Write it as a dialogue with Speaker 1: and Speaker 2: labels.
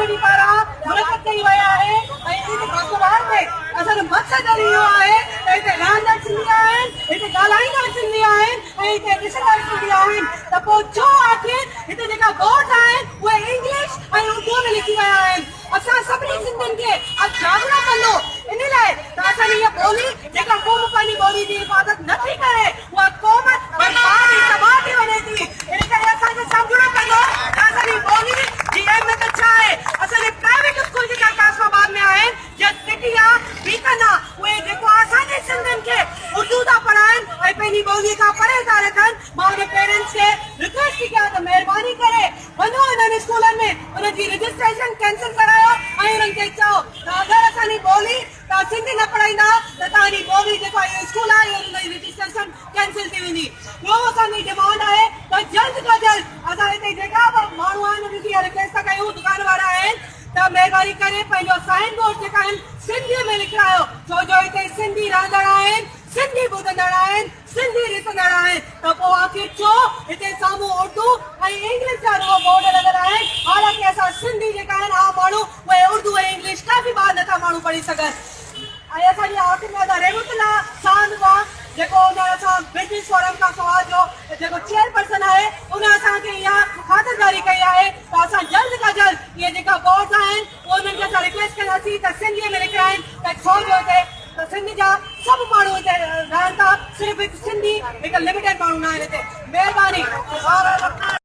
Speaker 1: Committee پاران منعقد ڪئي وئي آهي ۽ عيد باقبار ۾ اسان جو مقصد اهو آهي ته هتي رهندڙ سنڌي آهن، هتي ڳالهائيندڙ سنڌي آهن ۽ هتي ڏسندڙ سنڌي آهن ته پوء ڇو آخر هتي جيڪا بورڊز آهن اهي انگلش ۽ اردوء ۾ لکي ويا آهن. اسان سڀني سنڌين کي اڄ جاڳڻو پوندو ان لاء ته اسان جي هيء ٻولي جيڪا قوم پنهنجي ٻولي جي حفاظت نه ٿي ڪري اها قوم برباد ۽ تباهه ٿي وڃي ٿي. ان ڪري اسان کي سمجهڻو پوندو ته اسان جي ٻولي جي اهميت ڇا آهي. اسان جي پرائيويٽ اسڪول جيڪا قاسم آباد ۾ آهن يا سٽي آ بيڪن آ اهي جيڪو اسان جي سنڌين کي اردو ٿا پڙهائن ۽ پنهنجي ٻولي کان پري ٿا رکن. مان انهن پيرنٽس کي رڪويسٽ ٿي ڪيان ته مهرباني ڪري وڃو انهن اسڪولن ۾ انهن جي رجسٽريشن ڪينسل ڪرايو ۽ انهن کي چئو ته اگر اسان جي ٻولي توهان سنڌي نه پڙهائيندا ته توهان جي ٻولي جيڪو اهو اسڪول آهي ان جي رجسٽريشن ڪينسل ٿي ويندي. ٻيو اسان جي ڊمانڊ آهي ته جلد کان جلد اسان هتي جيڪا به ماڻهو آهن انهن کي اها رڪويسٽ ٿا ڪيون دڪان وارا آهن ته مهرباني ڪري پنهنجو سائن بورڊ جيڪا آهن سنڌي ۾ لکرايو ڇو جو هتي سنڌي رهندڙ آهن سنڌي ٻڌندڙ آهن سنڌي ڏسندڙ آهن ته پوء آخر ڇو هتي سامهون اردو ۽ انگلش جا رڳو بورڊ لڳل آهن حالانڪه اسان سنڌي جيڪا آهن عام ماڻهو اهي اردو ۽ انگلش ڪافي ٻار نٿا ماڻهو پڙهي سگهن ۽ اسان جي آخر ۾ ادا رحمت الله ساند مان جيڪو ان اسان بزنس فورم کان سواء جو جيڪو چيئر پرسن آهي ان اسان کي اها خاطرداري ڪئي آهي ته اسان جلد کان جلد اهي جيڪا بورڊز آهن اهي انهن کي اسان رڪويسٽ ڪنداسين ته سنڌي ۾ لکرائين ته ڇو جو هتي ته سنڌ جا سڀ ماڻهو هتي رهن ٿا صرف هڪ سنڌي هڪ لميٽيڊ ماڻهو ناهن هتي مهرباني.